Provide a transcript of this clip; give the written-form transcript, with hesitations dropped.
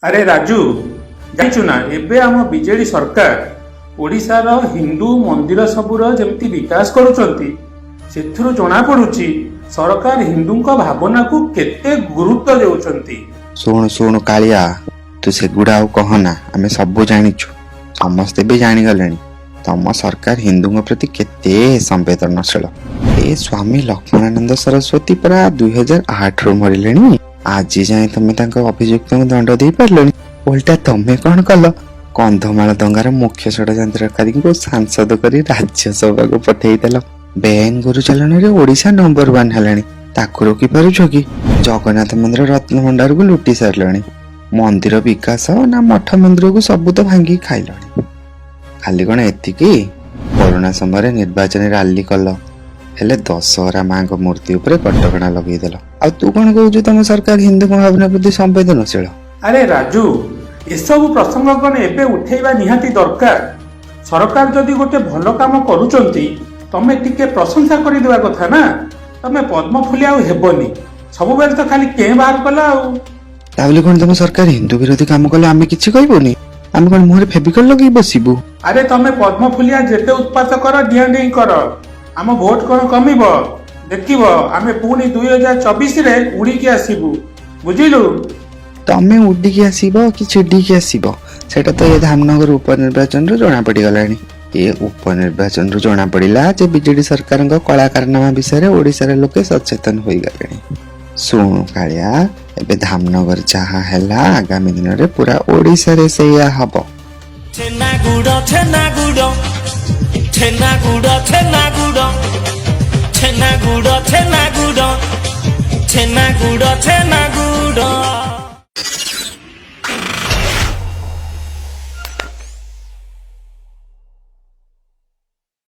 ଆରେ ରାଜୁ, ଜାଣିଛୁ ନା, ଏବେ ଆମ ବିଜେଡି ସରକାର ଓଡ଼ିଶାର ହିନ୍ଦୁ ମନ୍ଦିର ସବୁର ଯେମିତି ବିକାଶ କରୁଛନ୍ତି, ସେଥିରୁ ଜଣାପଡୁଛି ସରକାର ହିନ୍ଦୁଙ୍କ ଭାବନାକୁ କେତେ ଗୁରୁତ୍ୱ ଦେଉଛନ୍ତି। ଶୁଣୁ ଶୁଣୁ କାଳିଆ, ତୁ ସେଗୁଡ଼ା ଆଉ କହନା। ଆମେ ସବୁ ଜାଣିଛୁ, ସମସ୍ତେ ବି ଜାଣିଗଲେଣି ତମ ସରକାର ହିନ୍ଦୁଙ୍କ ପ୍ରତି କେତେ ସମ୍ବେଦନଶୀଳ। ଏ ସ୍ୱାମୀ ଲକ୍ଷ୍ମଣାନନ୍ଦ ସରସ୍ୱତୀ ପରା 2008ରୁ ମରିଲେଣି, ଆଜି ଯାଏଁ ତମେ ତାଙ୍କ ଅଭିଯୁକ୍ତଙ୍କୁ ଦଣ୍ଡ ଦେଇପାରିଲଣି। ଓଲଟା ତମେ କଣ କଲ? କନ୍ଧମାଳ ଦଙ୍ଗାର ମୁଖ୍ୟ ଷଡ଼ଯନ୍ତ୍ରକାରୀଙ୍କୁ ସାଂସଦ କରି ରାଜ୍ୟସଭାକୁ ପଠେଇଦେଲ। ବେଆଇନ ଗୋରୁ ଚାଲାଣରେ ଓଡ଼ିଶା ନମ୍ବର 1 ହେଲାଣି, ତାକୁ ରୋକି ପାରୁଛ କି? ଜଗନ୍ନାଥ ମନ୍ଦିର ରତ୍ନଭଣ୍ଡାରକୁ ଲୁଟି ସାରିଲଣି। ମନ୍ଦିର ବିକାଶ ନା ମଠ ମନ୍ଦିରକୁ ସବୁ ତ ଭାଙ୍ଗିକି ଖାଇଲଣି। ଖାଲି କଣ ଏତିକି? କରୋନା ସମୟରେ ନିର୍ବାଚନୀ ରାଲି କଲ, ହେଲେ ଦଶହରା ମାଙ୍କ ମୂର୍ତ୍ତି ଉପରେ କଟକଣା ଲଗେଇଦେଲ। ଆଉ ତୁ କଣ କହୁଛୁ ତମ ସରକାର ହିନ୍ଦୁଙ୍କ ଭାବନା ପ୍ରତି ସମ୍ବେଦନଶୀଳ? ଆରେ ରାଜୁ, ଏସବୁ ପ୍ରସଙ୍ଗ କଣ ଏବେ ଉଠେଇବା ନିହାତି ଦରକାର? ସରକାର ଯଦି ଗୋଟେ ଭଲ କାମ କରୁଛନ୍ତି, ତମେ ଟିକେ ପ୍ରଶଂସା କରିଦେବା କଥା ନା? ତମେ ପଦ୍ମଫୁଲି ଆଉ ହେବନି, ସବୁବେଳେ ତ ଖାଲି କେଁ ବାହାର କଲା ଆଉ। ତା ବୋଲି କଣ ତମ ସରକାର ହିନ୍ଦୁ ବିରୋଧୀ କାମ କଲେ ଆମେ କିଛି କହିବୁନି? ଆମେ କଣ ମୁହଁରେ ଫେବିକଲ ଲଗେଇ ବସିବୁ? ଆରେ, ତମେ ପଦ୍ମଫୁଲିଆ ଯେତେ ଉତ୍ପାତ କର, ଡିଆଁ ଡିଇଁ କର, ଆମ ଭୋଟ କଣ କମିବ? ଦେଖିବ, ଆମେ ପୁଣି 2024ରେ ଉଡ଼ିକି ଆସିବୁ, ବୁଝିଲୁ? ତମେ ଉଡିକି ଆସିବ କି ଚିଡିକି ଆସିବ, ସେଇଟା ତ ଏ ଧାମନଗର ଉପନିର୍ବାଚନରୁ ଜଣା ପଡିଗଲାଣି। ଏ ଉପନିର୍ବାଚନରୁ ଜଣା ପଡିଲା ଯେ ବିଜେଡି ସରକାରଙ୍କ କଳା କାରନାମା ବିଷୟରେ ଓଡ଼ିଶାର ଲୋକେ ସଚେତନ ହୋଇଗଲେଣି। ଶୁଣୁ କାଳିଆ, ଏବେ ଧାମନଗର ଯାହା ହେଲା, ଆଗାମୀ ଦିନରେ ପୁରା ଓଡ଼ିଶାରେ ସେଇଆ ହବ। ଛେନାଗୁଡ଼, ଛେନାଗୁଡ଼, ଛେନାଗୁଡ଼, ଛେନାଗୁଡ଼, ଛେନାଗୁଡ଼, ଛେନାଗୁଡ଼, ଛେନାଗୁଡ଼, ଛେନାଗୁଡ଼।